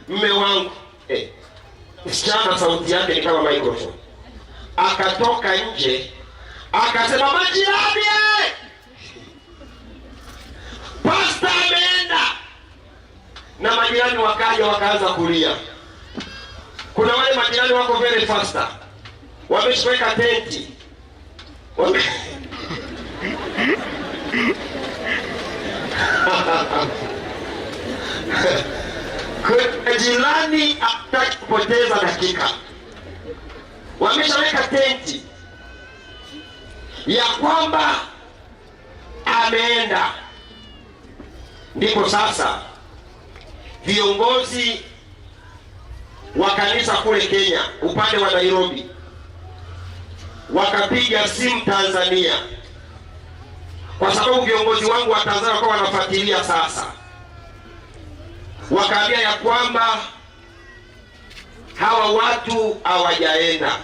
Mme wangu, msichana sauti yake ni kama microphone, akatoka nje akasema, majirani, pasta ameenda. Na majirani wakaja wakaanza kulia. Kuna wale majirani wako very faster, wameshaweka tenti wame Kuna jirani hataki kupoteza dakika, wameshaweka tenti ya kwamba ameenda. Ndipo sasa viongozi wa kanisa kule Kenya upande wa Nairobi wakapiga simu Tanzania, kwa sababu viongozi wangu wa Tanzania walikuwa wanafuatilia sasa. Wakaambia ya kwamba hawa watu hawajaenda.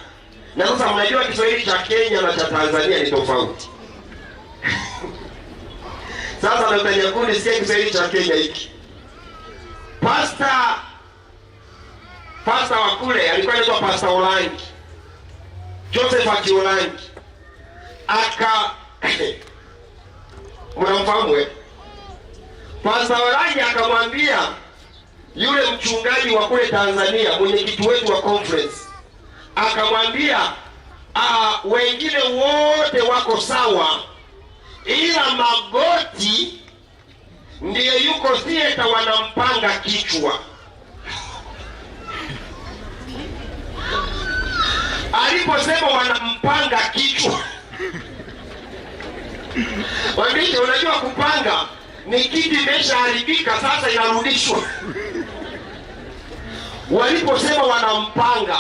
Na sasa mnajua Kiswahili cha Kenya na cha Tanzania ni tofauti. Sasa Dr. Nyakundi, sikia Kiswahili cha Kenya hiki. Pasta wa kule alikuwa anaitwa Pasta Olangi, Joseph Olangi, aka mnamfahamu eh? Pasta Olangi akamwambia yule mchungaji wa kule Tanzania, mwenyekiti wetu wa conference, akamwambia wengine wote wako sawa, ila Magoti ndiye yuko theater wanampanga kichwa. Aliposema wanampanga kichwa, waandishi, unajua kupanga ni kitu imeshaharibika, sasa inarudishwa. Waliposema wanampanga,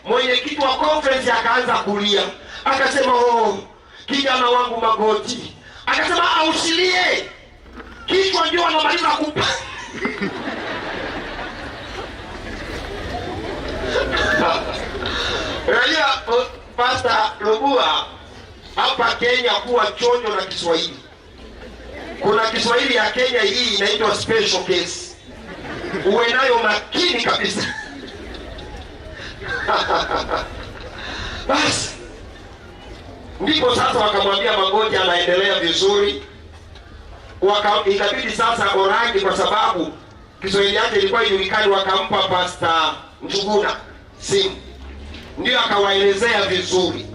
mwenyekiti wa conference akaanza kulia, akasema oh, kijana wangu Magoti. Akasema ausilie, kichwa ndio wanamaliza kupa. Unajua Pastor Lubua, hapa Kenya kuwa chonjo na Kiswahili. Kuna Kiswahili ya Kenya hii inaitwa special case, uwe nayo makini kabisa. Basi ndipo sasa wakamwambia Magoti anaendelea vizuri. Ikabidi sasa Orangi, kwa sababu Kiswahili yake ilikuwa ijulikani, wakampa Pastor Njuguna simu, ndio akawaelezea vizuri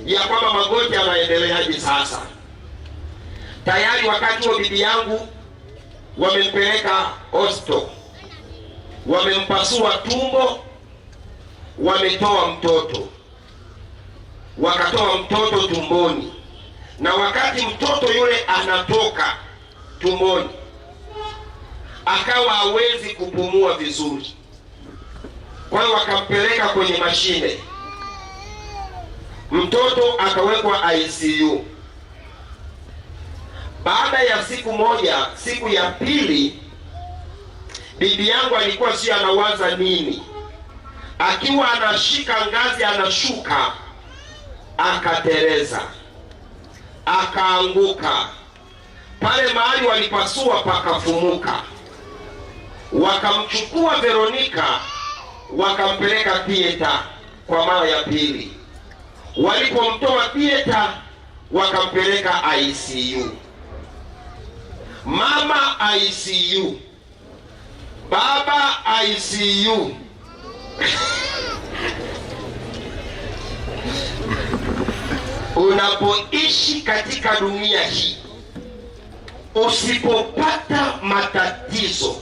ya kwamba Magoti anaendeleaje sasa. Tayari wakati huo bibi yangu wamempeleka hospital, wamempasua tumbo, wametoa mtoto, wakatoa mtoto tumboni, na wakati mtoto yule anatoka tumboni akawa hawezi kupumua vizuri. Kwa hiyo wakampeleka kwenye mashine, mtoto akawekwa ICU. Baada ya siku moja, siku ya pili, bibi yangu alikuwa sio anawaza nini, akiwa anashika ngazi anashuka, akatereza, akaanguka pale mahali walipasua pakafumuka. Wakamchukua Veronica wakampeleka theater kwa mara ya pili. Walipomtoa theater wakampeleka ICU. Mama ICU, baba ICU. Unapoishi katika dunia hii, usipopata matatizo,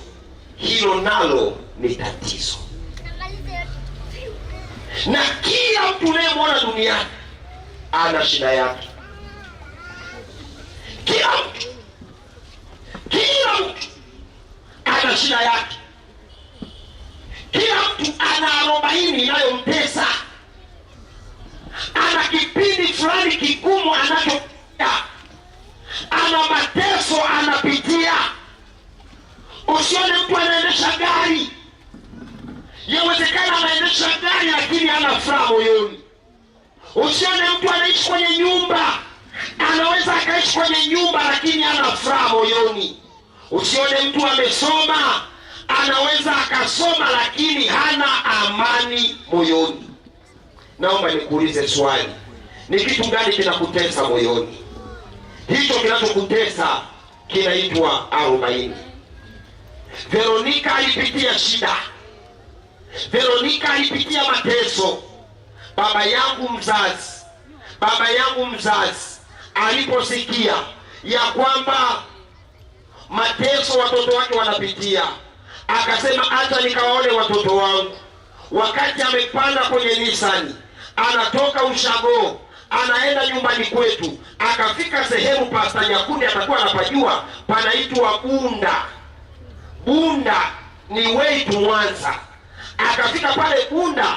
hilo nalo ni tatizo. Na kila mtu unayemwona duniani ana shida yake. Kila mtu, kila mtu ana shida yake. Kila mtu ana 40 inayomtesa, ana kipindi fulani kigumu anachopitia, ana mateso anapitia. Usione mtu anaendesha gari, yawezekana anaendesha gari lakini hana furaha moyoni. Usione mtu anaishi kwenye nyumba, anaweza akaishi kwenye nyumba lakini hana furaha moyoni. Usione mtu amesoma, anaweza akasoma lakini hana amani moyoni. Naomba nikuulize swali, ni kitu gani kinakutesa moyoni? Hicho kinachokutesa kinaitwa 40. Veronika alipitia shida, Veronika alipitia mateso. Baba yangu mzazi aliposikia ya kwamba mateso watoto wake wanapitia, akasema hata nikawaone watoto wangu. Wakati amepanda kwenye Nisani, anatoka ushago anaenda nyumbani kwetu, akafika sehemu Pasta Nyakundi atakuwa anapajua, panaitwa Bunda. Bunda ni way to Mwanza. Akafika pale Bunda,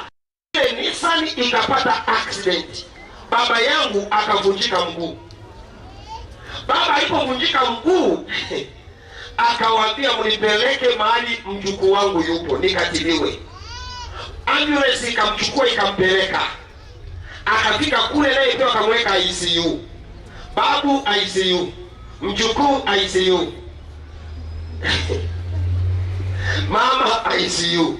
ile Nisani ikapata accident, baba yangu akavunjika mguu. Baba alipovunjika mguu akawaambia, mnipeleke mahali mjukuu wangu yupo nikatibiwe. Ambulance ikamchukua ikampeleka, akafika kule naye pia akamweka ICU. Babu ICU, mjukuu ICU, mama ICU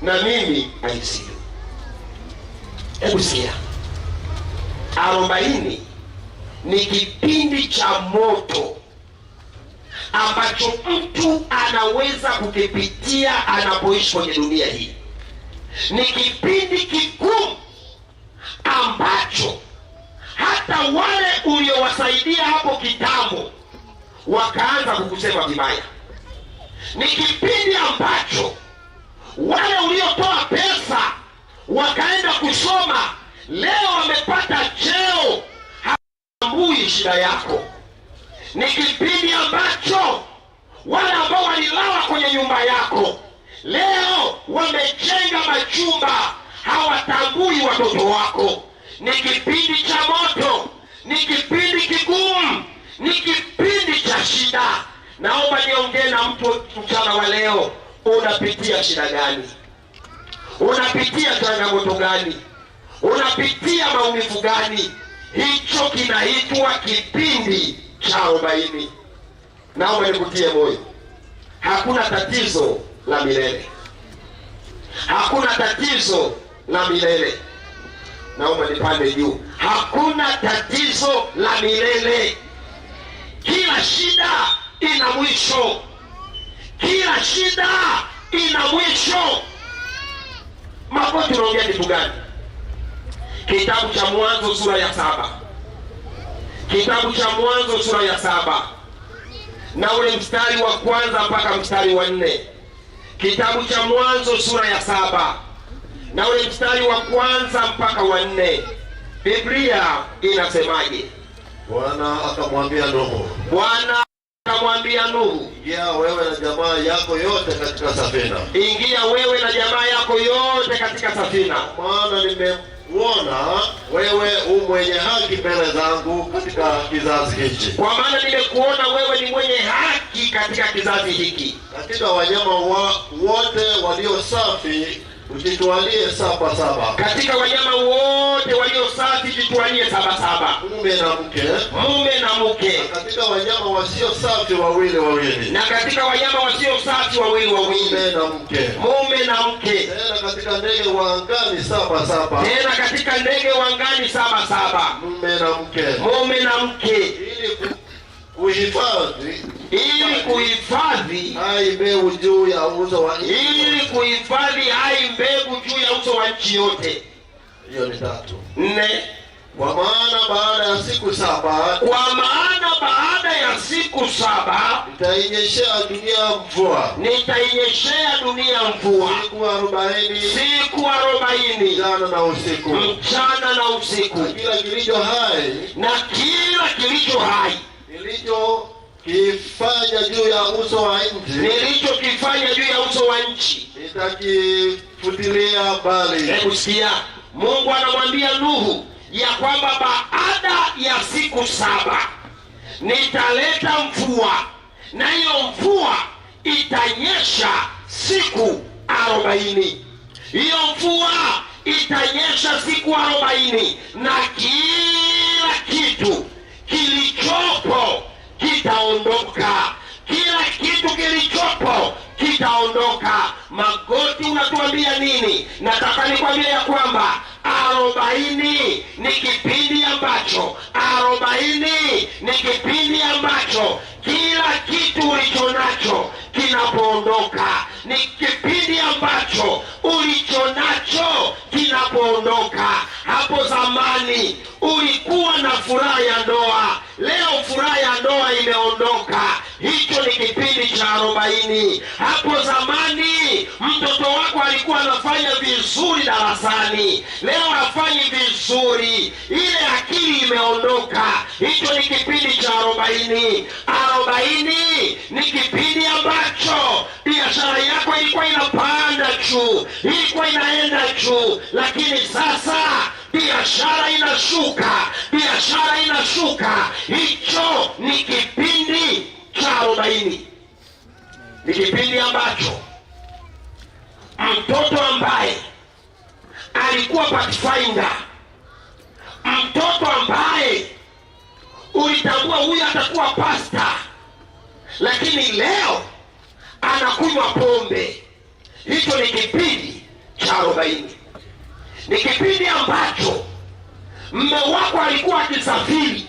na mimi ICU. Hebu sikia, 40 ni kipindi cha moto ambacho mtu anaweza kukipitia anapoishi kwenye dunia hii. Ni kipindi kigumu ambacho hata wale uliowasaidia hapo kitambo wakaanza kukusema vibaya. Ni kipindi ambacho wale uliotoa pesa wakaenda kusoma, leo wamepata cheo, hawatambui shida yako. Ni kipindi ambacho wale ambao walilala kwenye nyumba yako leo wamejenga majumba, hawatambui watoto wako. Ni kipindi cha moto, ni kipindi kigumu, ni kipindi cha shida. Naomba niongee na mtu mchana wa leo, unapitia shida gani? Unapitia changamoto gani? Unapitia maumivu gani? Hicho kinaitwa kipindi cha 40. Naomba nikutie moyo, hakuna tatizo la milele, hakuna tatizo la milele. Naomba nipande juu, hakuna tatizo la milele. Kila shida ina mwisho, kila shida ina mwisho. Makoti, unaongea kitu gani? Kitabu cha Mwanzo sura ya 7, kitabu cha Mwanzo sura ya 7 na ule mstari wa kwanza mpaka mstari wa 4. Kitabu cha Mwanzo sura ya 7 na ule mstari wa kwanza mpaka wa 4, Biblia inasemaje? Bwana akamwambia Nuhu, Bwana akamwambia Nuhu, ingia wewe na jamaa yako yote katika safina, ingia wewe na jamaa yako yote katika safina, maana nimekuona wewe u mwenye haki mbele zangu katika kizazi hiki. Kwa maana nimekuona wewe ni mwenye haki katika kizazi hiki. Katika wanyama wote walio safi ujitwalie 7 7. Katika wanyama wote walio safi jitwalie 7 7. Mume na mke. Mume na mke. Na katika wanyama wasio safi 2 2. Na katika wanyama wasio safi 2 2. Mume na mke. Mume na mke. Tena katika ndege wa angani 7 7. Tena katika ndege wa angani 7 7. Mume na mke. Mume na mke. Ili kuhifadhi, ili kuhifadhi hai mbegu juu ya uso wa nchi. Ili kuhifadhi hai mbegu juu ya uso wa nchi yote. Hiyo ni 3. 4. Kwa maana baada ya siku 7, kwa maana baada ya siku 7 nitainyeshea dunia mvua. Nitainyeshea dunia mvua. Siku 40, Siku 40, mchana na usiku. Mchana na usiku. Na kila kilicho hai, na kila kilicho hai, nilicho kifanya juu ya uso wa nchi, nilichokifanya juu ya uso wa nchi, nitakifutilia mbali. Hebu sikia, Mungu anamwambia Nuhu ya kwamba baada ya siku 7 nitaleta mvua, na hiyo mvua itanyesha siku 40. Hiyo mvua itanyesha siku 40, na kila kitu kilichopo kitaondoka, kila kitu kilichopo. itaondoka. Magoti, unatuambia nini? Nataka nikwambie ya kwamba 40 ni kipindi ambacho, 40 ni kipindi ambacho kila kitu ulicho nacho kinapoondoka. Ni kipindi ambacho ulicho nacho kinapoondoka. Hapo zamani ulikuwa na furaha ya ndoa, leo furaha ya ndoa imeondoka. Hicho ni kipindi cha 40. Hapo zamani mtoto wako alikuwa anafanya vizuri darasani, leo hafanyi vizuri, ile akili imeondoka. Hicho ni kipindi cha 40. 40 ni kipindi ambacho biashara yako ilikuwa inapanda juu, ilikuwa inaenda juu, lakini sasa biashara inashuka, biashara inashuka. Hicho ni kipindi cha 40. Ni kipindi ambacho mtoto ambaye alikuwa pathfinder, mtoto ambaye ulitambua huyu atakuwa pasta, lakini leo anakunywa pombe. Hicho ni kipindi cha 40. Ni kipindi ambacho mme wako alikuwa akisafiri,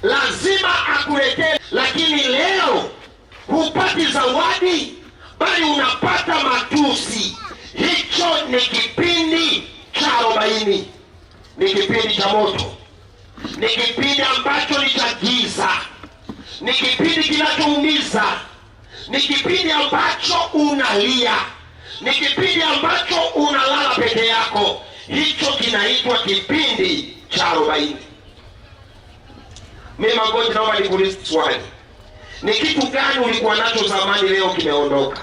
lazima akuletee, lakini leo hupati zawadi, bali unapata matusi. Hicho ni kipindi cha 40. Ni kipindi cha moto, ni kipindi ambacho ni cha giza, ni kipindi kinachoumiza, ni kipindi ambacho unalia, ni kipindi ambacho unalala peke yako. Hicho kinaitwa kipindi cha 40. Mimi Magoti, naomba nikuulize swali. Ni kitu gani ulikuwa nacho zamani leo kimeondoka?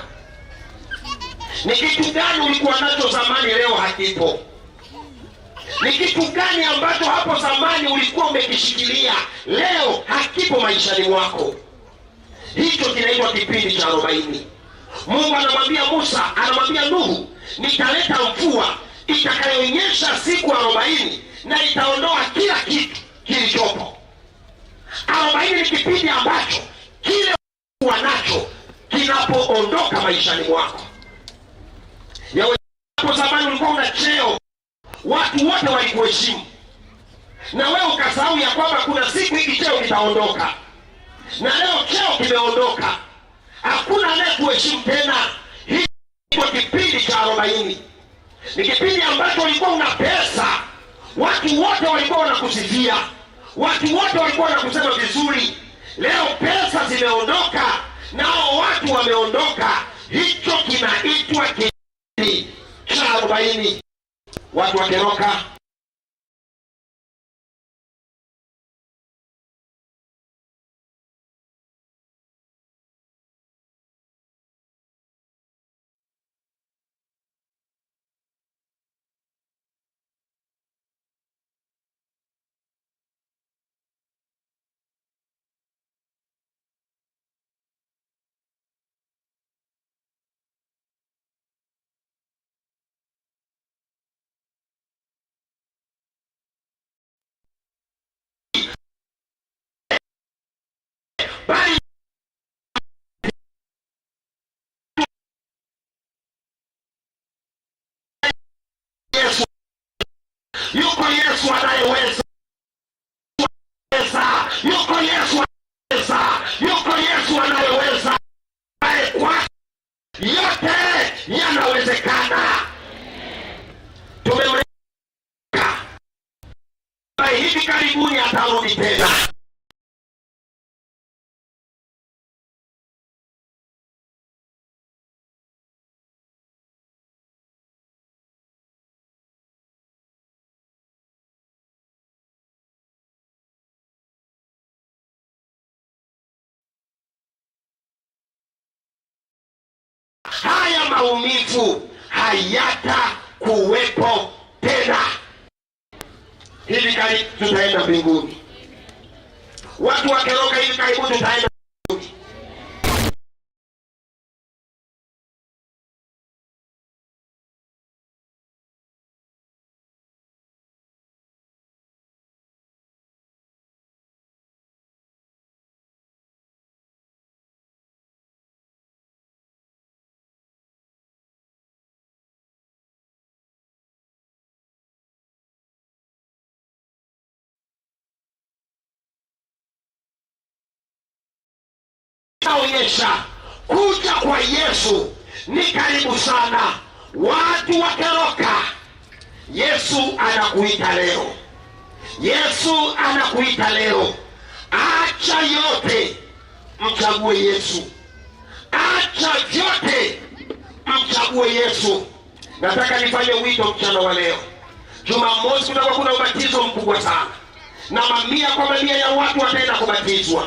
Ni kitu gani ulikuwa nacho zamani leo hakipo? Ni kitu gani ambacho hapo zamani ulikuwa umekishikilia leo hakipo maishani mwako? Hicho kinaitwa kipindi cha 40. Mungu anamwambia Musa, anamwambia Nuhu, nitaleta mvua itakayonyesha siku 40 na itaondoa kila kitu kilichopo. 40 ni kipindi ambacho kile wanacho kinapoondoka maishani mwako. Hapo zamani ulikuwa una cheo, watu wote walikuheshimu, na wewe ukasahau ya kwamba kuna siku hiki cheo kitaondoka, na leo cheo kimeondoka, hakuna anayekuheshimu tena. Hii kipindi cha 40 ni kipindi ambacho ulikuwa una pesa, watu wote walikuwa wanakusifia, watu wote walikuwa wanakusema vizuri. Leo pesa zimeondoka, nao watu wameondoka. Hicho kinaitwa kipindi cha 40. Watu wakeroka. Bali Yesu yuko, Yesu anayeweza, yuko Yesu anayeweza, yuko Yesu anayeweza. Kwa yote yanawezekana. Tumemleta hivi karibuni atarudi tena. Haya maumivu hayatakuwepo tena. Hivi karibu tutaenda mbinguni. Watu wakeroka, hivi karibu tutaenda mbinguni. Inaonyesha kuja kwa Yesu ni karibu sana. Watu wakeroka. Yesu anakuita leo. Yesu anakuita leo. Acha yote, mchague Yesu. Acha vyote, mchague Yesu. Nataka nifanye wito mchana wa leo. Jumamosi kutakuwa kuna ubatizo mkubwa sana, na mamia kwa mamia ya watu wataenda kubatizwa,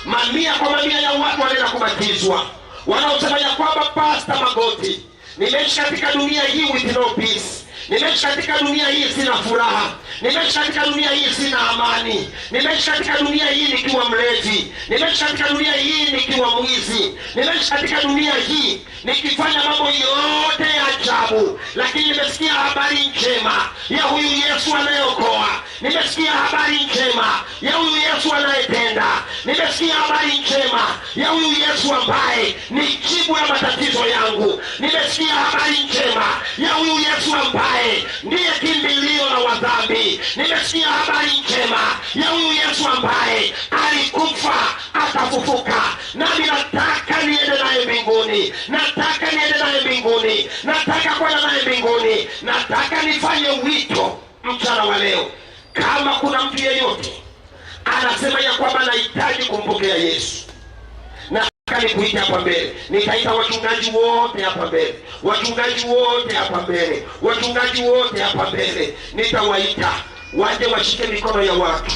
mamia kwa mamia ya watu wataenda kubatizwa, wanaosema ya kwamba, "Pasta Magoti, nimeishi katika dunia hii with no peace, nimeishi katika dunia hii sina furaha, nimeishi katika dunia hii sina amani, nimeishi katika dunia hii nikiwa mlevi, nimeishi katika dunia hii nikiwa mwizi, nimeishi katika dunia hii nikifanya mambo yote ya ajabu, lakini nimesikia habari njema ya huyu Yesu anayeokoa, nimesikia habari njema ya huyu Yesu anayetenda, nimesikia habari njema ya huyu Yesu ambaye ni jibu la matatizo yangu, nimesikia habari njema ya huyu Yesu ambaye ndiye kimbilio la wadhambi, nimesikia habari njema ya huyu Yesu ambaye alikufa akafufuka, nami nataka niende naye mbinguni, nataka niende naye mbinguni, nataka kwenda naye mbinguni." Nataka nifanye wito mchana wa leo, kama kuna mtu yeyote anasema ya kwamba nahitaji kumpokea Yesu, nataka nikuite hapa mbele. Nitaita wachungaji wote hapa mbele, wachungaji wote hapa mbele, wachungaji wote hapa mbele. Nitawaita waje washike mikono ya watu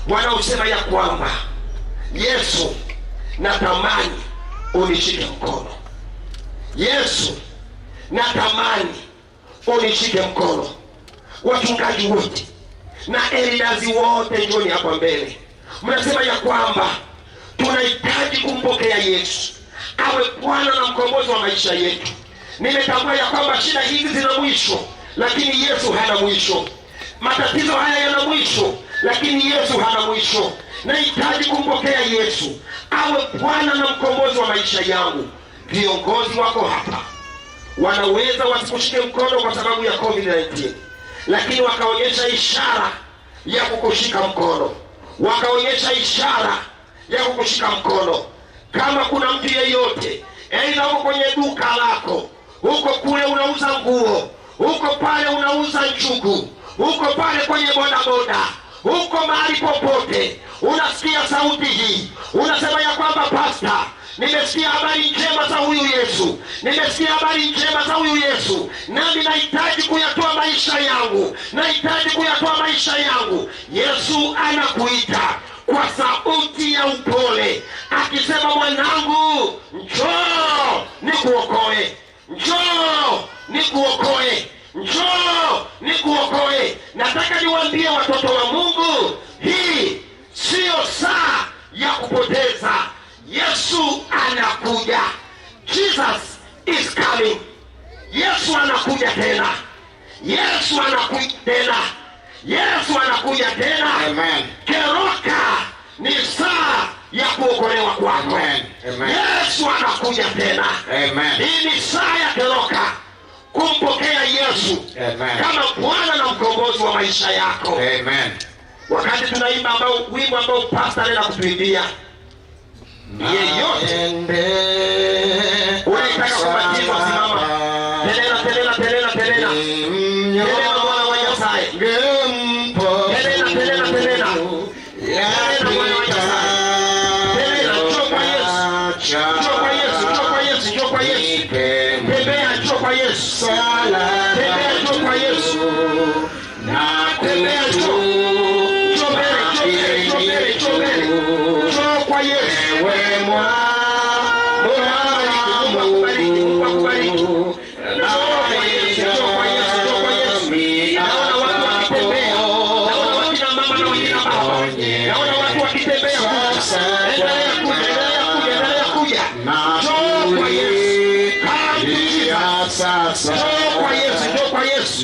wanaosema ya kwamba, "Yesu, natamani unishike mkono. Yesu, natamani unishike mkono." Wachungaji wote na elders wote, njoni hapa mbele, mnasema ya kwamba tunahitaji kumpokea Yesu awe Bwana na mkombozi wa maisha yetu. Nimetambua ya kwamba shida hizi zina mwisho, lakini Yesu hana mwisho. Matatizo haya yana mwisho, lakini Yesu hana mwisho. Nahitaji kumpokea Yesu awe Bwana na mkombozi wa maisha yangu. Viongozi wako hapa, wanaweza wasikushike mkono kwa sababu ya COVID-19, lakini wakaonyesha ishara ya kukushika mkono, wakaonyesha ishara ya kukushika mkono. Kama kuna mtu yeyote, aidha uko kwenye duka lako, huko kule unauza nguo, huko pale unauza njugu, huko pale kwenye bodaboda, huko mahali popote, unasikia sauti hii, unasema ya kwamba, "Pasta, nimesikia habari njema za huyu Yesu, nimesikia habari njema za huyu Yesu, nami nahitaji kuyatoa maisha yangu, nahitaji kuyatoa maisha yangu." Yesu anakuita kwa sauti ya upole akisema, "Mwanangu, njoo nikuokoe, njoo nikuokoe, njoo nikuokoe." Nataka niwaambie watoto wa Mungu, hii siyo saa ya kupoteza. Yesu anakuja. Jesus is coming. Yesu anakuja tena. Yesu anakuja tena. Yesu anakuja tena. Amen. Keroka, ni saa ya kuokolewa kwako. Amen. Amen. Yesu anakuja tena. Amen. Hii ni saa ya keroka kumpokea Yesu Amen. kama Bwana na mkombozi wa maisha yako. Amen. Wakati tunaimba ambao wimbo ambao pasta anaenda kutuimbia, yeyote unayetaka kubatizwa, simama. Telena, telena, telena, telena. Telena mwana wa Nyasaye. Telena, telena, telena. Telena mwana wa Nyasaye. Telena, njoo kwa Yesu. Njoo kwa Yesu, njoo kwa Yesu, njoo kwa Yesu. Tembea, njoo kwa Yesu. Tembea, njoo kwa Yesu. Tembea, njoo. Njoo mbele, njoo mbele, njoo mbele, njoo mbele. Njoo kwa Yesu. Mungu akubariki, Mungu akubariki. Njoo kwa Yesu, njoo kwa Yesu, njoo kwa Yesu. Naona watu wakitembea. Naona wakina mama na wakina baba. Naona watu wakitembea kuja. Endelea kuja, endelea kuja, endelea kuja. Njoo kwa Yesu. Come to Jesus. Njoo kwa Yesu, njoo kwa Yesu.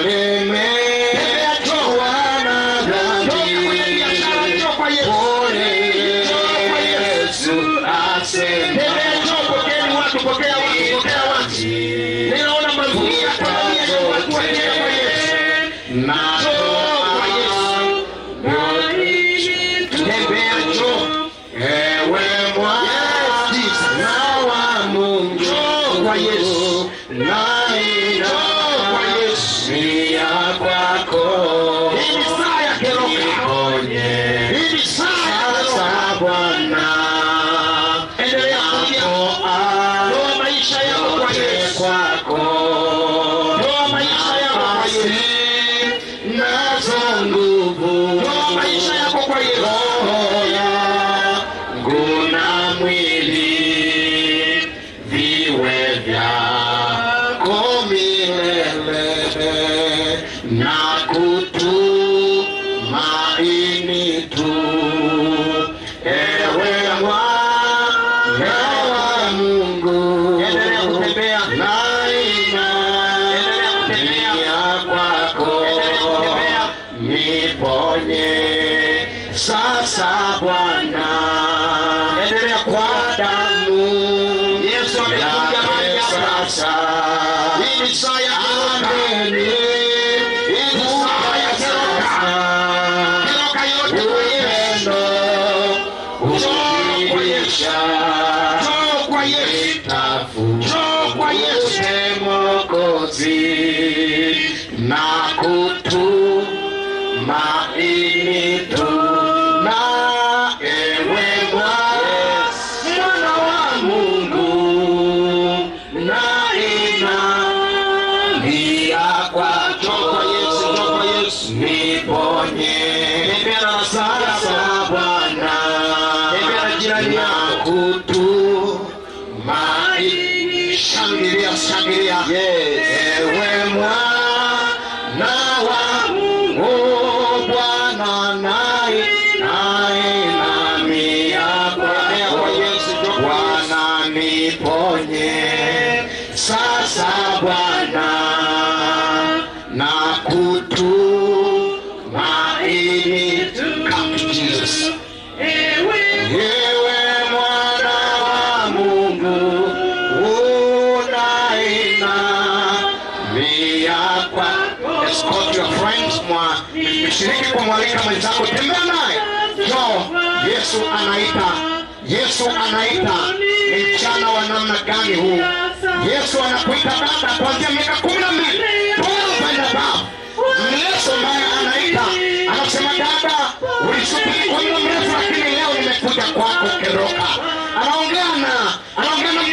Tembea, njoo. Toka kwenye biashara, njoo kwa Yesu. Njoo kwa Yesu. Tembea, njoo, pokeeni watu, pokea watu, pokea watu. Ninaona mamia kwa mamia ya watu wakienda kwa Yesu. Njoo kwa Yesu. Tembea, njoo. Yes. Njoo kwa Yesu. Kwako Hii ni saa ya Keroka. niponye Hii ni saa ya sasa Keroka. Bwana, Endelea kuja. Toa maisha yako kwa Yesu. kwako Toa maisha yako kwa Yesu. nazo nguvu Toa maisha yako kwa Yesu. Roho yangu na mwili viwe vyako milele na kutumaini tu, ewe Mwana wa Mungu. Endelea kutembea. Nainamia kwako, Endelea kutembea. niponye sasa Bwana, Endelea kwa damu Yesu amekuja mahali yake hapa. sasa. Hii ni saa ya Keroka. Hii ni saa ya Keroka. Keroka yote kwa Yesu. Upendo Njoo kwa Yesu. Njoo kwa Yesu. Njoo kwa Yesu. Mwokozi na kutumaini tu na ewe Mwana wa Mungu, nainamia kwako. Njoo kwa Yesu. Njoo kwa Yesu. Niponye Tembea na rafiki sasa yako. Bwana, Tembea na jirani na yako. kutumaini. Shangilia, shangilia. Yes. Ewe Mwana wa Mungu, Bwana, nainamia Tembea kwa kwako. Yesu. Njoo kwa Yesu. Bwana, niponye sasa Bwana, na kutumaini. Come to Jesus. Ewe Mwana wa Mungu, unainamia kwa. Escort your friends, mwa mshiriki kwa mwalika mwenzako, tembea naye. Njoo, Yesu anaita, Yesu anaita. Ni mchana wa namna gani huu? Yesu anakuita dada, kuanzia miaka 12, 12 and above. Ni Yesu ambaye anaita, anasema, "Dada, ulisubiri kwa muda mrefu, lakini leo nimekuja kwako." Keroka. Anaongea na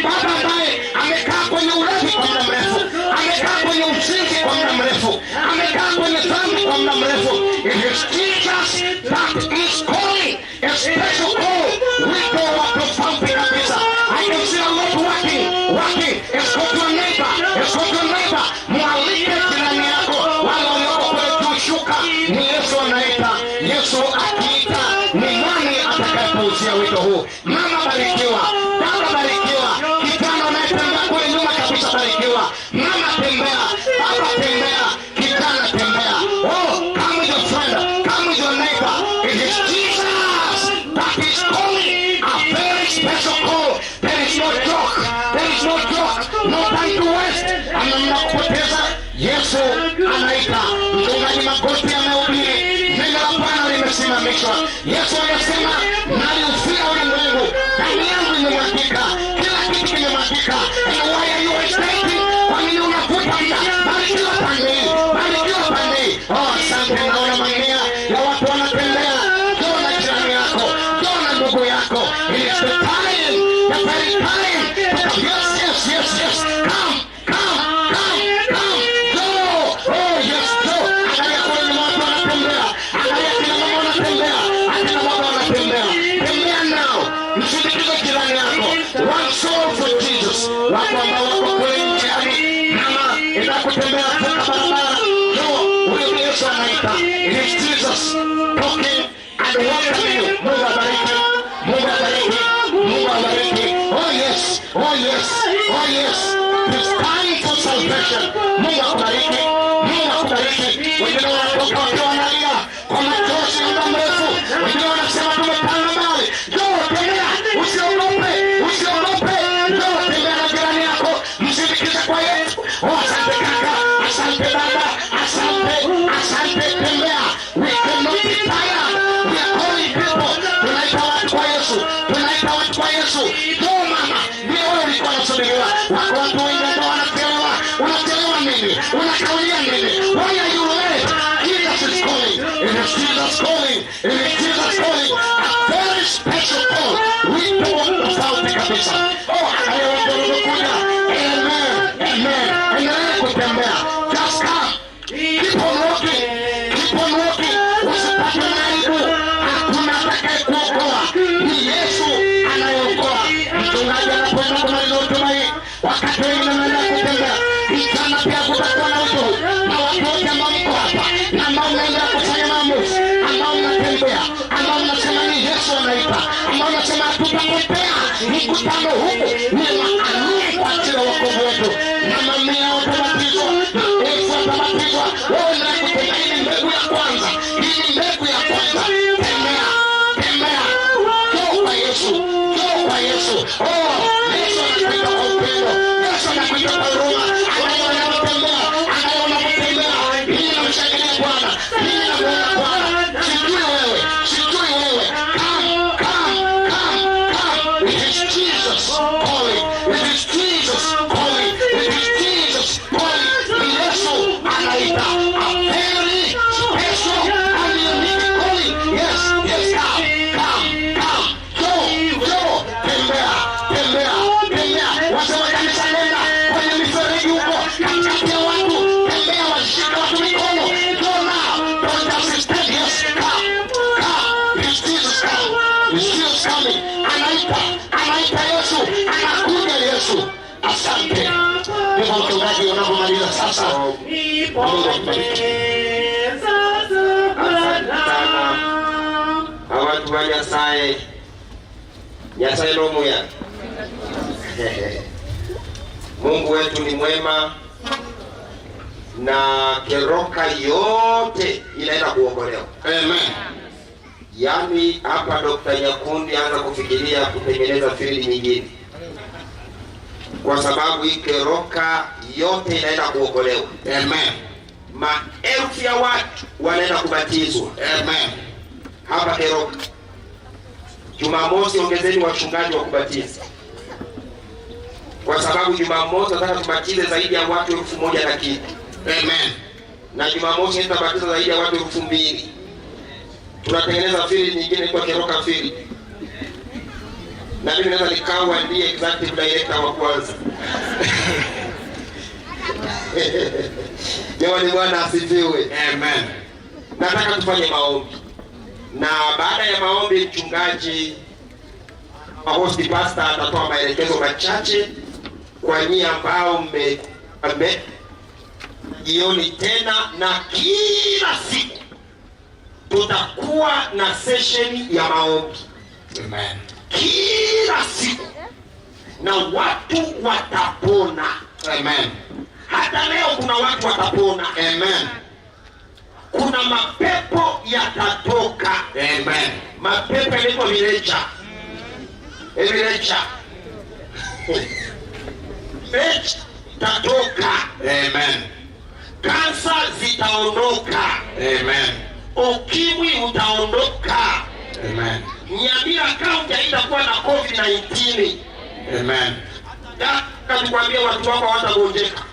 baba ambaye amekaa kwenye ulevi kwa muda mrefu, amekaa kwenye uzinzi kwa muda mrefu, amekaa kwenye dhambi kwa muda mrefu. It is Jesus that is calling, a special call, wito wa tofauti kabisa. I can see a lot working, working. Escort your neighbor, escort your neighbor. Mwalike jirani yako, wale walioko kule juu, shuka. Ni Yesu anaita. Yesu akiita, ni nani atakayepuuzia wito huu? Mama barikiwa, baba barikiwa, kijana unayetembea kule nyuma kabisa barikiwa. Mama tembea, baba tembea, kijana tembea. Oh, come with your friend, come with your neighbor. It is Jesus that is calling, a very special call. There is no joke, there is no joke, no time to waste. Hamna kupoteza. Yesu anaita. Mchungaji Magoti amehubiri, neno la Bwana limesimamishwa. Yesu anasema, "Naliufia ulimwengu, damu yangu imemwagika, kila kitu kimemwagika." And why are you hesitating? Kwa nini unavuta muda? Barikiwa pande hii, barikiwa pande hii. Oh, asante, naona mamia ya watu wanatembea. Njoo na jirani yako, njoo na ndugu yako. It is the time, the very time. Yes, yes, yes, yes. Come, come, come, come. Go. Oh, yes, go. Angalia kule nyuma watu wanatembea. Angalia kina mama wanatembea. Akina baba wanatembea. Tembea nao. Msindikize jirani yako. One soul for Jesus. Wako ambao wako kule njiani. Mama, endelea kutembea, vuka barabara. Njoo, huyu ni Yesu anaita. It is Jesus talking and welcoming you. Mungu abariki. Mungu abariki. Mungu abariki. Oh yes. Oh yes. Oh yes. It's time for salvation. Mungu akubariki. Mungu akubariki. Wengine wanatoka wakiwa wanalia kwa machozi muda mrefu. Wengine wanasema tumepanga mbali. Njoo tembea, usiogope, usiogope. Njoo tembea na jirani yako, msindikize kwa Yesu. Oh, asante kaka, asante dada, asante, asante. Tembea. We cannot be tired. We are calling people. Tunaita watu kwa Yesu, tunaita watu kwa Yesu. Njoo mama, ndio wewe ulikuwa unasubiriwa. Wako watu wengi ambao Unakawia nini? Why are you late? Jesus is calling. It is Jesus calling. It is Jesus calling. A very special call. Wito wa tofauti kabisa. Oh, angalia watu walivyokuja. Amen. Amen. Endelea kutembea. Just come. Keep on walking. Keep on walking. Usipate na aibu. Hakuna atakaye kuokoa. Ni Yesu anayeokoa. Mchungaji anapoenda kumaliza hotuba hii, wakati wengine wanaenda kutembea, mchana pia kutakuwa na wito huu. Na watu wote ambao mko hapa na ambao mnaenda kufanya maamuzi, ambao mnatembea, ambao mnasema ni Yesu anaita, ambao mnasema hatutapotea, mkutano huu ni maalum kwa ajili ya wokovu wetu, na mamia watabatizwa, maelfu watabatizwa. Wewe endelea kutembea. Hii ni mbegu ya kwanza, hii ni mbegu ya kwanza. Tembea, tembea, njoo kwa Yesu, njoo kwa Yesu. Oh, Yesu anakuita kwa upendo, Yesu anakuita kwa huruma. Angalia wanapotembea, angalia wanapotembea. Mimi namshangilia Bwana, mimi namuona Bwana. Sijui wewe, sijui wewe. Come, come, come, come. It is Jesus calling. It is Jesus calling. It is Jesus calling. Ni Yesu anaita. A very special and unique calling. Yes, yes, come, come, come. Njoo, njoo, tembea, tembea, tembea. Wazee wa kanisa, nenda kwenye mifereji huko, katikati ya watu, tembea, washika watu mikono. Njoo now. Don't just stand. Yes, come, come. Is Jesus coming? Is Jesus coming? Anaita, anaita Yesu, anakuja Yesu. Asante. Ndivyo mchungaji unapomaliza sasa. Mungu akubariki. Asante sana abantu ba Nyasaye. Nyasaye nomuya. Mungu wetu ni mwema na Keroka yote inaenda kuokolewa. Amen. Yaani hapa Dr. Nyakundi anza kufikiria kutengeneza field nyingine, kwa sababu hii Keroka yote inaenda kuokolewa. Amen. Maelfu ya watu wanaenda kubatizwa Amen. Hapa Keroka. Jumamosi ongezeni wachungaji wa kubatiza, kwa sababu Jumamosi nataka tubatize zaidi ya watu 1000 na kitu. Amen. Na Jumamosi nitabatiza zaidi ya watu 2000. Tunatengeneza field nyingine kwa Keroka field, na mimi naweza nikawa ndiye executive director wa kwanza. Jamani, Bwana asifiwe. Amen. Nataka tufanye maombi, na baada ya maombi mchungaji host pastor atatoa maelekezo machache kwa nyie ambao mme jioni tena, na kila siku tutakuwa na session ya maombi. Amen. Kila siku, na watu watapona. Amen. Hata leo kuna watu watapona. Amen. Kuna mapepo yatatoka. Amen. Mapepo yanaitwa virecha, virecha, virecha tatoka. Amen. Kansa zitaondoka. Amen. Ukimwi utaondoka. Amen. Nyamira County haitakuwa na COVID-19. Amen. Nataka tukwambie watu wako hawatagonjeka.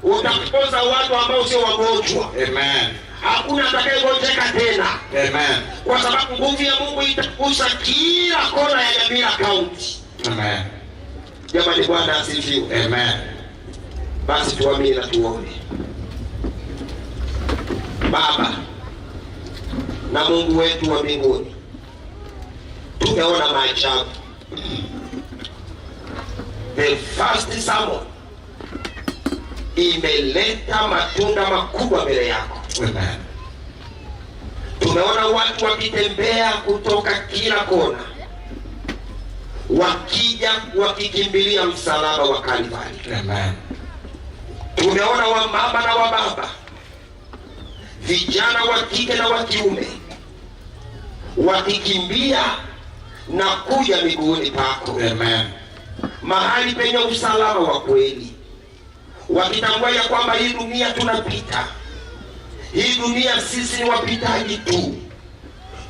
Utapoza watu ambao sio wagonjwa. Amen. Hakuna atakayegonjeka tena, Amen. kwa sababu nguvu ya Mungu itagusa kila kona ya Nyamira County. Amen. Jamani, Bwana asifiwe. Amen. Basi tuamini na tuombe. Baba na Mungu wetu wa mbinguni, tumeona maajabu. The first sermon imeleta matunda makubwa mbele yako. Amen. Tumeona watu wakitembea kutoka kila kona, wakija wakikimbilia msalaba wa Kalvari. Amen. Tumeona wamama na wababa, vijana wa kike na wa kiume wakikimbia na kuja miguuni pako. Amen. Mahali penye usalama wa kweli, wakitambua ya kwamba hii dunia tunapita, hii dunia sisi ni wapitaji tu,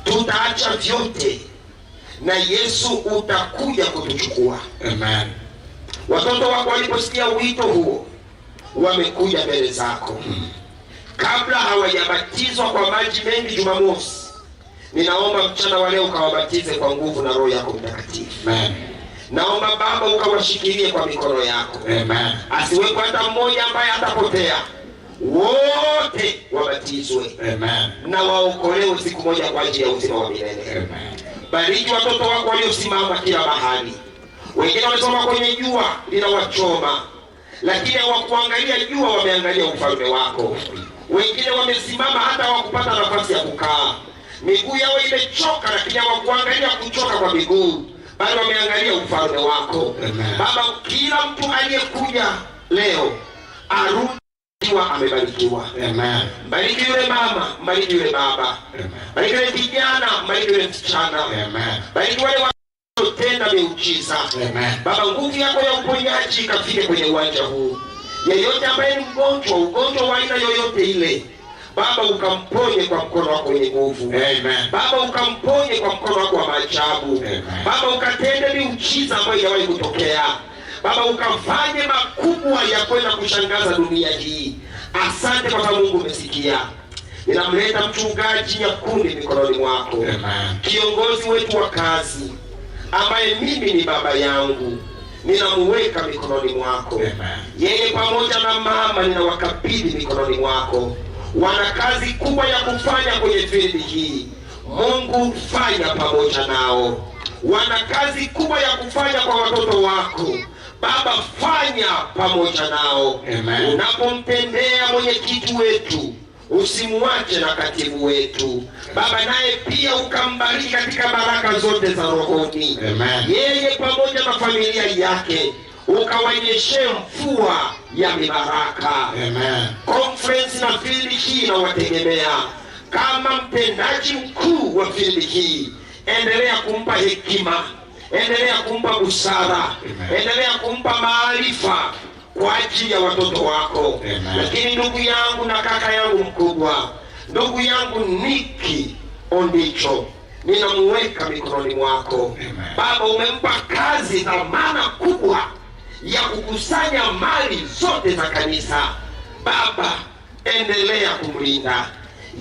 tutaacha vyote na Yesu utakuja kutuchukua. Amen. Watoto wako waliposikia wito huo, Wamekuja mbele zako kabla hawajabatizwa kwa maji mengi Jumamosi. Ninaomba mchana wa leo ukawabatize kwa nguvu na Roho yako Mtakatifu. Amen. Naomba Baba ukawashikilie kwa mikono yako. Amen. Asiwepo hata mmoja ambaye atapotea, wote wabatizwe Amen. Na waokolewe siku moja kwa ajili ya uzima wa milele. Amen. Bariki watoto wako waliosimama kila mahali. Wengine wamesoma kwenye jua linawachoma, lakini hawakuangalia jua, wameangalia ufalme wako. Wengine wamesimama hata hawakupata nafasi ya kukaa, miguu yao imechoka, lakini hawakuangalia kuchoka kwa miguu, bali wameangalia ufalme wako. Amen. Baba, kila mtu aliyekuja leo arudi akiwa amebarikiwa. Amen. Mbariki yule mama, mbariki yule baba, Amen. bariki yule kijana, mbariki yule msichana, Amen. bariki wale waliotenda miujiza. Amen. Baba, nguvu yako ya uponyaji ikafike kwenye uwanja huu. Yeyote ambaye ni mgonjwa, ugonjwa wa aina yoyote ile, Baba, ukamponye kwa mkono wako wenye nguvu. Amen. Baba, ukamponye kwa mkono wako wa maajabu. Amen. Baba, ukatende miujiza ambayo haijawahi kutokea. Baba, ukafanye makubwa ya kwenda kushangaza dunia hii. Asante kwa sababu Mungu umesikia. Ninamleta mchungaji Nyakundi mikononi mwako, Amen. Kiongozi wetu wa kazi ambaye mimi ni baba yangu, ninamuweka mikononi mwako. Amen. Yeye pamoja na mama ninawakabidhi mikononi mwako. Wana kazi kubwa ya kufanya kwenye field hii. Mungu, fanya pamoja nao. Wana kazi kubwa ya kufanya kwa watoto wako. Baba, fanya pamoja nao. Amen. Unapomtendea mwenyekiti wetu, usimwache na katibu wetu Baba, naye pia ukambariki katika baraka zote za rohoni. Amen. Yeye pamoja na familia yake ukawanyeshe mvua ya mibaraka. Amen. Conference na field hii inawategemea. Kama mtendaji mkuu wa field hii, endelea kumpa hekima, endelea kumpa busara, Amen. Endelea kumpa maarifa kwa ajili ya watoto wako. Amen. Lakini ndugu yangu na kaka yangu mkubwa, ndugu yangu Niki Ondicho, ninamuweka mikononi mwako. Amen. Baba, umempa kazi, dhamana kubwa ya kukusanya mali zote za kanisa. Baba, endelea kumlinda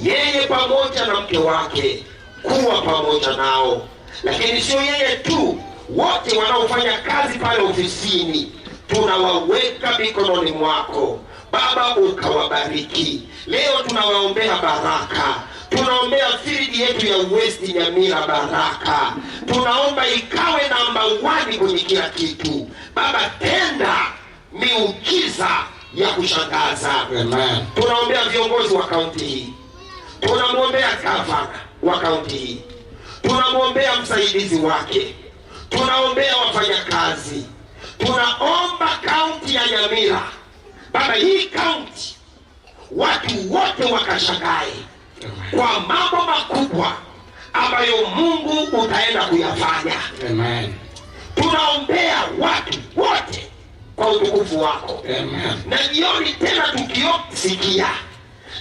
yeye pamoja na mke wake, kuwa pamoja nao, lakini sio yeye tu, wote wanaofanya kazi pale ofisini tunawaweka mikononi mwako Baba, ukawabariki. Leo tunawaombea baraka, tunaombea field yetu ya West Nyamira baraka, tunaomba ikawe namba 1 kwenye kila kitu. Baba, tenda miujiza ya kushangaza. Amen. Tunaombea viongozi wa kaunti hii, tunamwombea gavana wa kaunti hii, tunamwombea msaidizi wake, tunaombea wafanyakazi, tunaomba kaunti ya Nyamira. Baba, hii kaunti watu wote wakashangae kwa mambo makubwa ambayo Mungu utaenda kuyafanya. Amen. Tunaombea watu wote kwa utukufu wako. Amen. Na jioni tena tukiosikia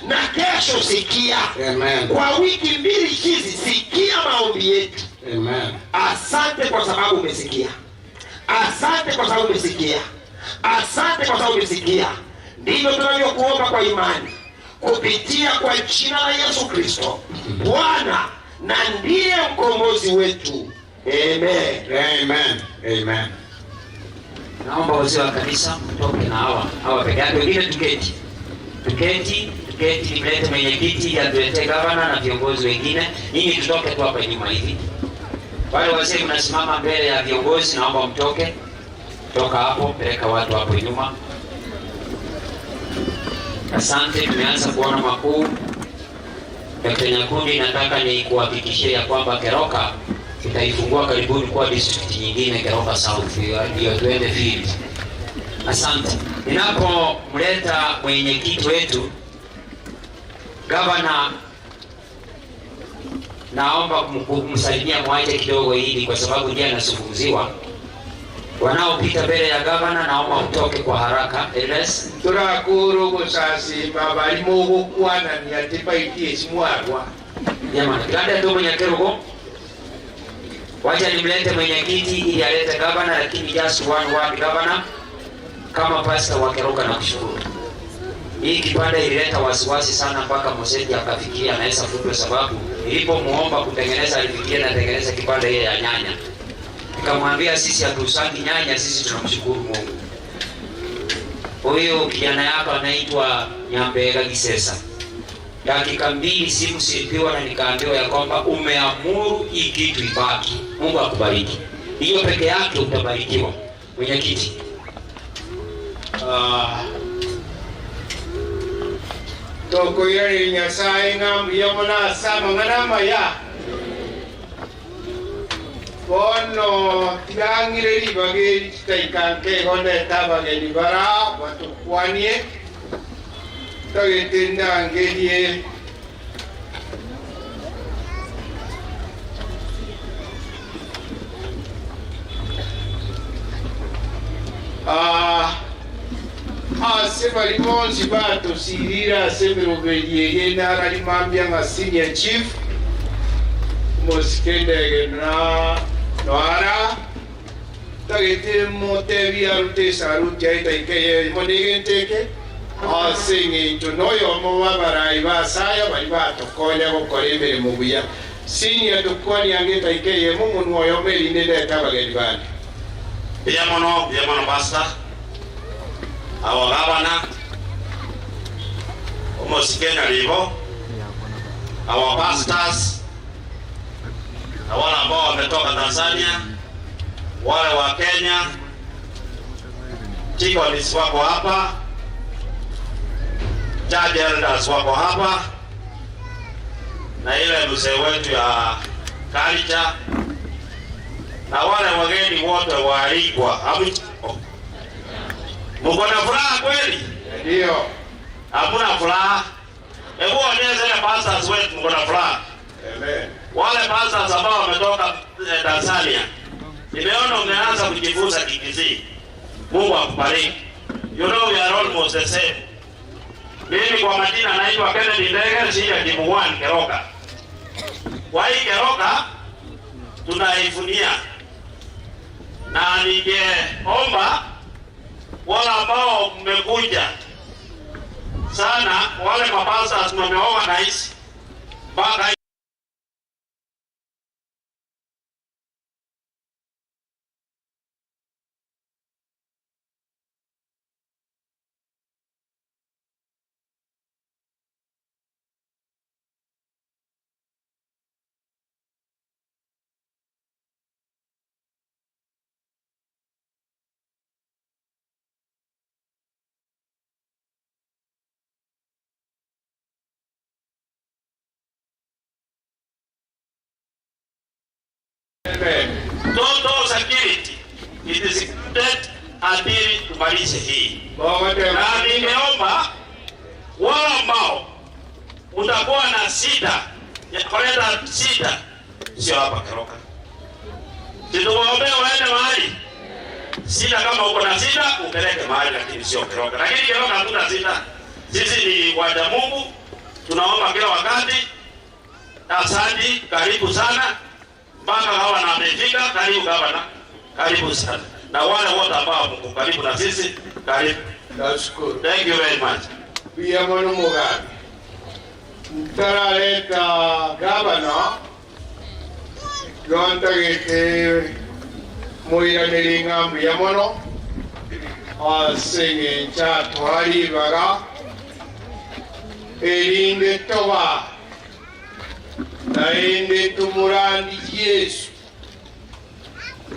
na kesho sikia. Amen. Kwa wiki 2 hizi sikia maombi yetu. Amen. Asante kwa sababu umesikia. Asante kwa sababu umesikia. Asante kwa sababu umesikia. Ndivyo tunavyokuomba kwa imani kupitia kwa jina la Yesu Kristo Bwana na ndiye mkombozi wetu. Amen. Amen. Amen. Naomba wazee wa kanisa mtoke na hawa peke yake, wengine tuketi. Tuketi, tuketi, mlete mwenyekiti atuletee gavana na viongozi wengine. Nyinyi tutoke tu hapa nyuma hivi. Wale wazee mnasimama mbele ya viongozi, naomba mtoke. Toka hapo, peleka watu hapo nyuma. Asante, tumeanza kuona makuu. Dr. Nyakundi, nataka ni kuhakikishia ya kwamba Keroka itaifungua karibuni kuwa district nyingine, Keroka South, ndio tuende field. Asante. Ninapomleta mwenyekiti wetu gavana, naomba kumsalimia mwache kidogo hivi kwa sababu ndiye anazungumziwa. Wanaopita mbele ya gavana naomba mtoke kwa haraka. Elders. Turakuru gusasima barimo gukwanania tibaiti simwarwa. Jamani, labda tu mwenye kerugo. Wacha nimlete mwenyekiti ili alete gavana, lakini just one word gavana, kama pastor wa Keroka na kushukuru. Hii kibanda ilileta wasiwasi sana mpaka Moseti akafikiria anaweza futwe, sababu nilipomuomba kutengeneza alifikiria natengeneza kibanda ile ya nyanya. Nikamwambia sisi hatuusangi nyanya, sisi tunamshukuru Mungu. Huyu kijana yako anaitwa Nyambega Gisesa. Dakika 2 simu silipiwa na nikaambiwa ya kwamba umeamuru hii kitu ibaki. Mungu akubariki. Hiyo peke yake utabarikiwa. Mwenyekiti. Tokoyari Nyasaye ng'ambuya muna sama ng'anama ya bono tigang'ire ribage chitaikanke igoneta abageni bara batukwanie tagete ndangerie ase bali bonsi batosirira ase miroberie naralimambia nga senior chief mosikendege na noara tagete motebi arute saruti aitaikeye monegenteke ase ng'encho noyomo babarai basaya bali batokonya gokora emirimo buya senior tukwaniange taikeye momonwa oyo merinde ndeta abageni bande. Biyamono pastor, our governor, Omosikenya Livo, our pastors, na wale ambao wametoka Tanzania, wale wa Kenya, deacons wako hapa, church elders wako hapa, na ile mzee wetu ya culture, na wale wageni wote waalikwa. Mko na furaha kweli? Ndio. Hakuna furaha? Hebu onyesha ile pastors wetu mko na furaha. Amen. Wale pastors ambao wametoka Tanzania, nimeona umeanza kujifunza Kikisii. Mungu akubariki. You know we are almost the same. Mimi kwa majina naitwa Kennedy Ndege, senior team 1 Keroka. Kwa hii Keroka tunaivunia, na ningeomba wale ambao mmekuja sana, wale mapastors mmeorganize mpaka total security it is dead until tumalize hii. Na ningeomba wale ambao utakuwa na shida ya kuleta shida, sio hapa Keroka, situwaombee waende mahali shida. Kama uko na shida upeleke mahali, lakini sio Keroka. Lakini Keroka hatuna shida, sisi ni waja Mungu, tunaomba kila wakati. Asante, karibu sana mpaka hawa na amefika. Karibu gavana, karibu sana, na wale wote ambao mko karibu na sisi, karibu. Nashukuru. Thank you very much. Pia mwana Mugabe ntaraleta gavana lwantagete muiranire ng'ambu ya mono ase ng'encho atwaribaga erinde toba naende tumurandi Yesu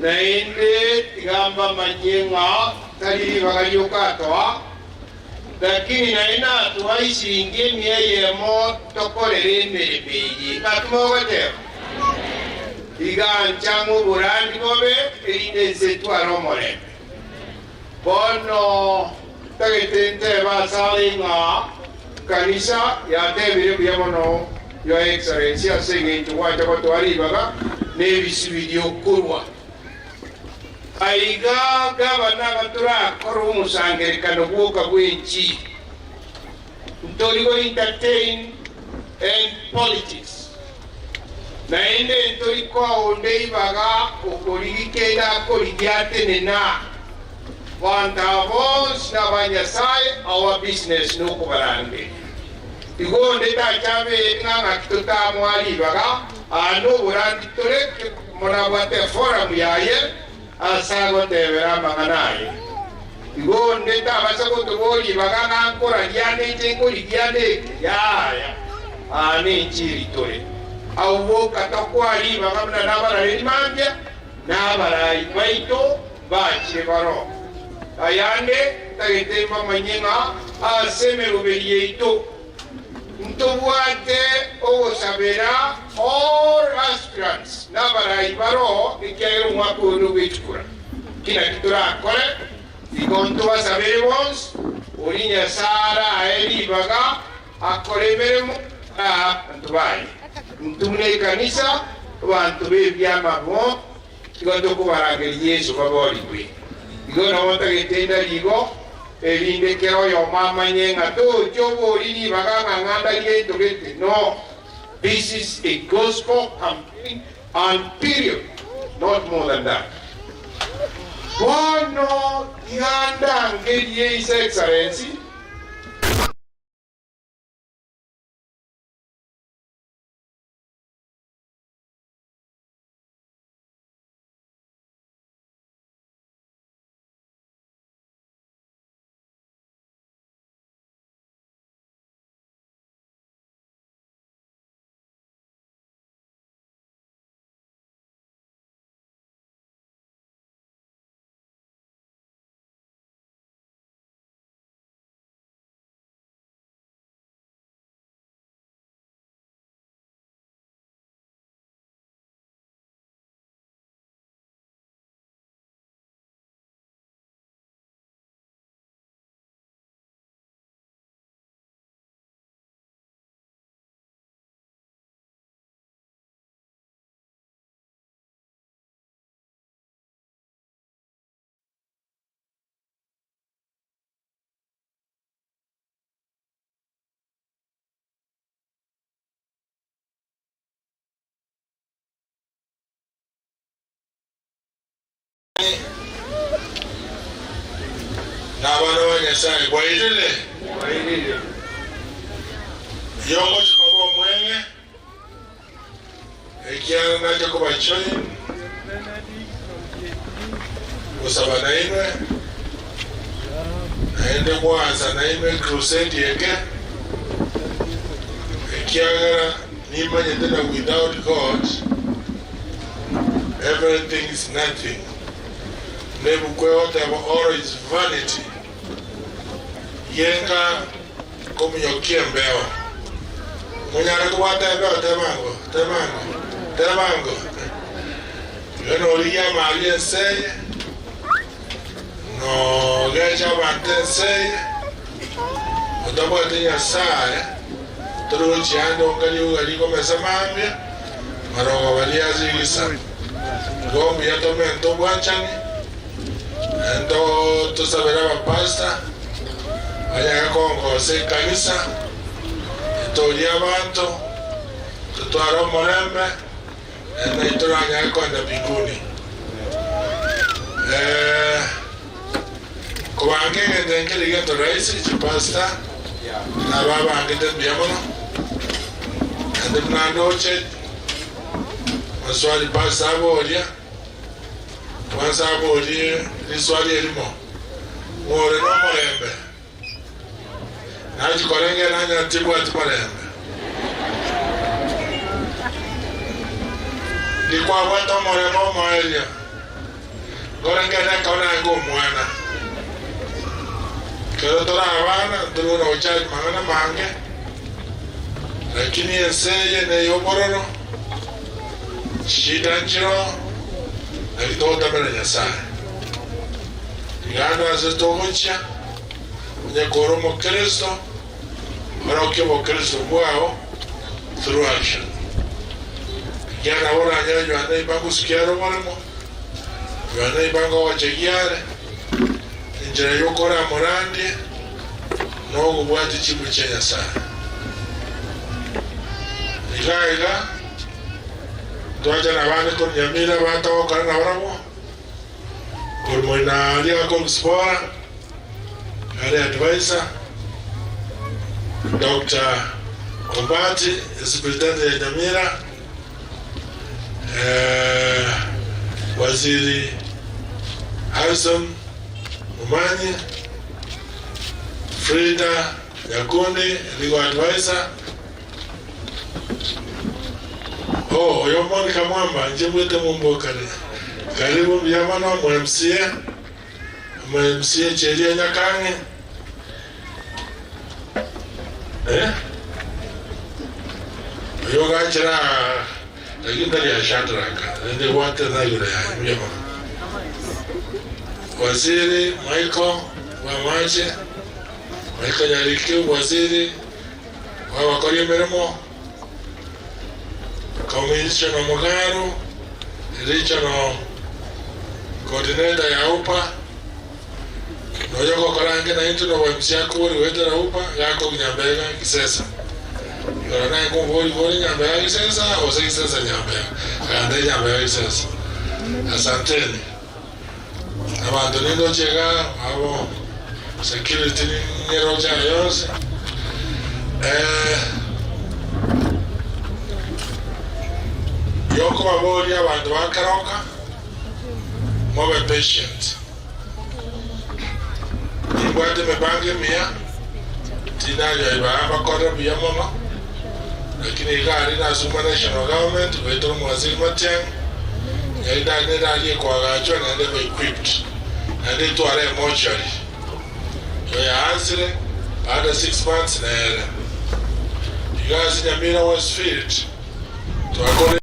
naende tigamba manye ng'a tariribaga ryokatoa lakini naina tuwaisingie emyeyemo tokorere emirimo eyi ng'atumogoteba igancha ng'oborandi bobe erinde nse tware omorembe bono tagete nteba asale ng'a kanisa yatebire buya mono Your Excellency ase eng'encho gwacha gotwaribaga n'ebisibi byokorwa aiga gavana gaturakora omusangerekano gwoka bw'enki ntorigo entertain and politics naende ntorikwaonde ibaga okorigikenda akorigia atenena Wantavons na Banyasaye our business nukubarange. Igonde tachabe nganga kituta mwali baga anu burandi tore monabwate forum yaye asago tebera manganaye. Igonde tabasa kutuboli baga ngakora lyane chengori lyane yaya ane nchiri tore. Awo katakwali baga mna nabara limambya nabara ibaito bache baro. Ayande tagete mama aseme rubelieito ntobwate ogosabera all aspirants nabara ibaro ekiagera omwaka oyo gwechukura kina kiturakore igo ntobasabere bonsi ori Nyasaye ae ribaga akore emeremo abantu baye ntumune ekanisa abantu b'ebyama bo igo ntokobarangeri Yesu baborigwe igo nabotagete rigo erindekero yo mama nyenga to chobo riri baganga nganda yeto gete. No, this is a gospel campaign and period, not more than that. Bono nganda ngeri His Excellency n'abaana ba Nyasaye bwairire yongo kikoba omwenge ekyanga nakyo kuba kyoyi kusaba naimwe naende kwanza naimwe crusade yeke ekyagala nimanye tena without God everything is nothing. Nebukwewotebo all is vanity. Yenga komunyokie mbeo. Munyara kubata mbeo temango, temango, temango. Yono oriya mali enseye. No gecha bante enseye. Otabwate Nyasaye. Turuchi ando ngali ugali komesa mambia. Marongo balia zigisa. Gomu yatomento bwanchani. Ento tusabera bapasta banyaka kongosa ekanisa etoria abantu tutwara omurembe naituranyaka kwenda mbinguni. Kubanga egende nkeri gento rahisi chipasta nababangete mbuya mono ende mnandoche maswali pasta aboria kwanza abori liswali elimo ngore no mulembe nachikorenge nanya tibwa timulembe ndikwabwata omulembe omoeria ngorenge nekaona ngo omwana kero tori abana nturuna ochaji mang'ana mange lakini enseye neyobororo shida nchiro nalitotamela Nyasaye igando ase togochia onyekora omokristo orokia obokristo bwao through action kiana oranyora Yohana ibangusikiare omoremo Yohana ibangogochegiare enchera yokora amorandie nogobwati chibu chia Nyasaye iga iga twacha na bande konyamira batagokora na barabwo Kormoina aria Komspora ari advisor Dr. Ombati Superintendent ya Nyamira, Waziri Harrison Umanyi, Frida Nyakundi legal advisor. Oh, oyo Monica Mwamba nje mwete mumbokare. Karibu mbyamano mu MCA. Mu MCA Cheria Nyakange. Oyo gachira lakini ya Shadraka. Ndi wate na yule ya mbyamano. Waziri Michael Wamache, Michael Nyariki, waziri wa wakori mirimo, Commissioner Mugaru, Regional Coordinator ya UPA, noyoko korange na intu no MC akuri wetera UPA yako Nyambega Kisesa. Yora na ngombo bori Nyambega Kisesa, ose Kisesa Nyambega. Kande Nyambega Kisesa. Asanteni. Abantu nindo chega abo security nero cha yose. Yoko babori abantu bakaroka mobe patient. Ibwate mebange mia tinayo iba bakora bia mono. Lakini igari na suma national government wetro mwaziri Matiang'i. Yaida nenda aliye kwa gachwa na ndebe equipped. Na ndi tuare mortuary. Yoya ansire baada 6 months na era. Igazi Nyamira Westfield. Tuakore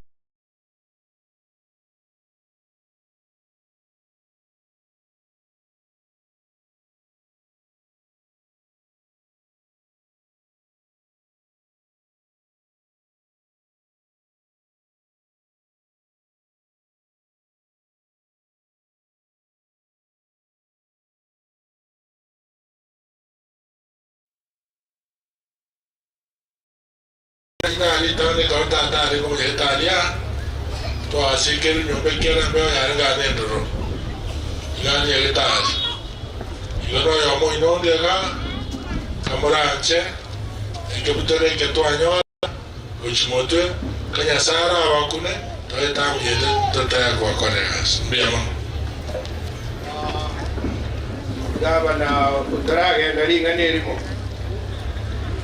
Gavana utaragenda ringanirimo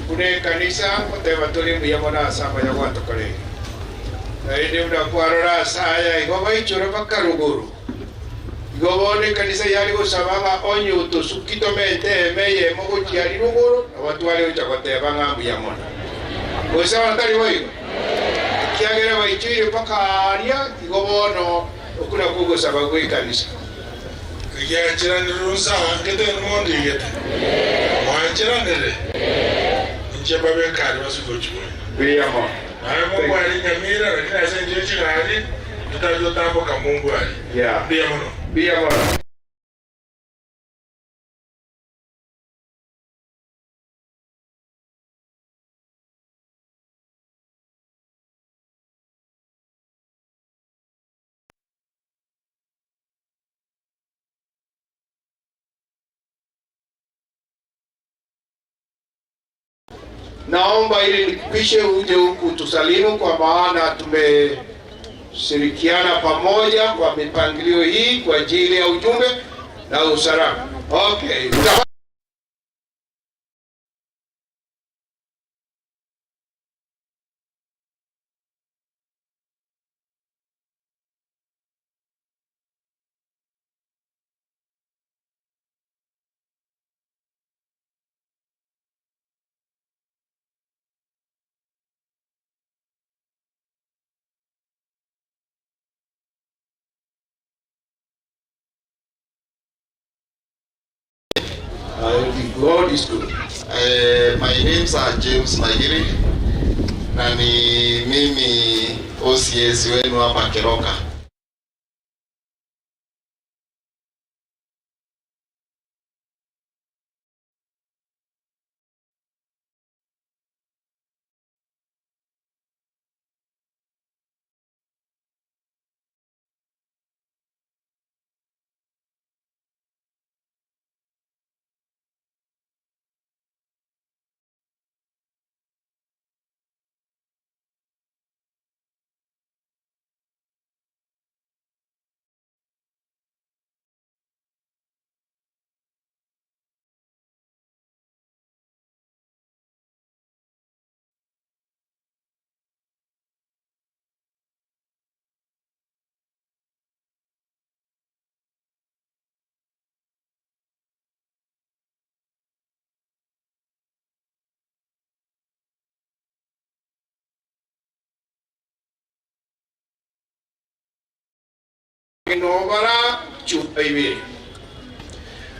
kune kanisa kuteba tuli muyamona samba ya gwatokore naende unakwarora saya igo baichoro bakaruguru igo bone kanisa yari gosabanga onye utusukito mente emeye mogochiari ruguru abatware uchakoteba ng'ambu yamona gosaba tari boigo kiagera baichire pakaria igo bono okuna kugosaba gwe kanisa Igianchiranire ngete nmondi igete mwanchiranire nje babe kali basuko chwe biyamo naye Mungu ali Nyamira lakini ase nje chigari tutajotamboka Mungu ali yeah biyamo biyamo. Naomba ili nikupishe uje huku tusalimu, kwa maana tumeshirikiana pamoja kwa mipangilio hii kwa ajili ya ujumbe na usalama. Okay. God is good. My names are James Magiri na ni mimi OCS wenu hapa Keroka. Nobara chupa ibiri.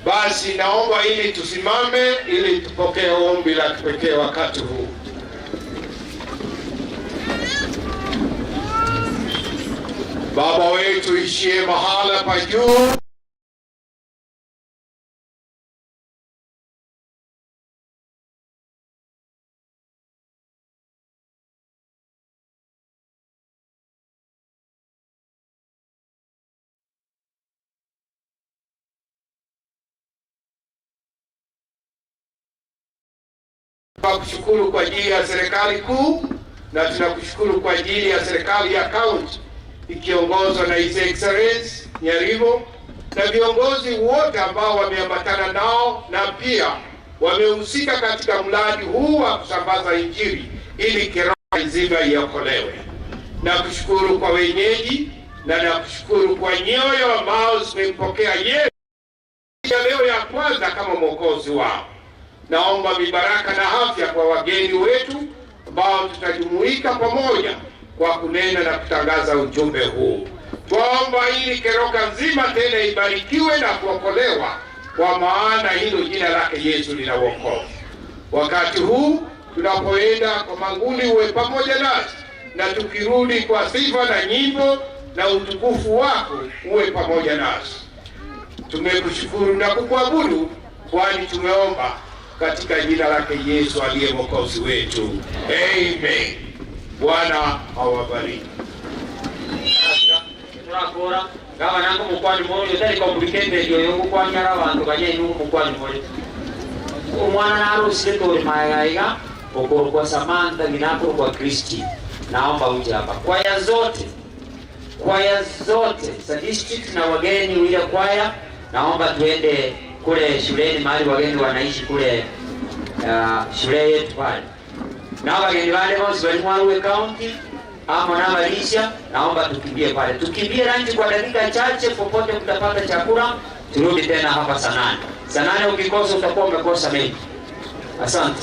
Basi naomba ili tusimame ili tupokee ombi la kipekee wakati huu. Baba wetu ishie mahala pa juu, tunakushukuru kwa ajili ya serikali kuu na tunakushukuru kwa ajili ya serikali ya kaunti ikiongozwa na His Excellency Nyaribo na viongozi wote ambao wameambatana nao na pia wamehusika katika mradi huu wa kusambaza Injili ili Keroka nzima iokolewe. Nakushukuru kwa wenyeji na nakushukuru kwa nyoyo ambao zimempokea Yesu leo ya kwanza kama mwokozi wao. Naomba mibaraka na afya kwa wageni wetu ambao tutajumuika pamoja kwa kunena na kutangaza ujumbe huu. Twaomba ili Keroka nzima tena ibarikiwe na kuokolewa, kwa maana hilo jina lake Yesu lina wokovu. Wakati huu tunapoenda kwa manguli, uwe pamoja nasi, na tukirudi kwa sifa na nyimbo na utukufu wako uwe pamoja nasi. Tumekushukuru na kukuabudu, kwani tumeomba katika jina lake Yesu aliye mwokozi wetu. Amen. Bwana awabariki. Turakora gavana ngo mukwani moyo tari complicated yoyo gukwanyara abantu banye nuko mukwani moyo omwana narusire tori mayaiga okoro kwa Samantha ginako kwa Kristi. Naomba uje hapa kwaya zote za district na wageni wile kwaya, naomba tuende kule shuleni mahali wageni wanaishi kule, shule yetu pale, na wageni wale bose bali mwaruwe county ama na Malaysia, naomba tukimbie pale, tukimbie ranchi kwa dakika chache, popote mtapata chakula, turudi tena hapa saa 8. Saa 8 ukikosa utakuwa umekosa mengi. Asante.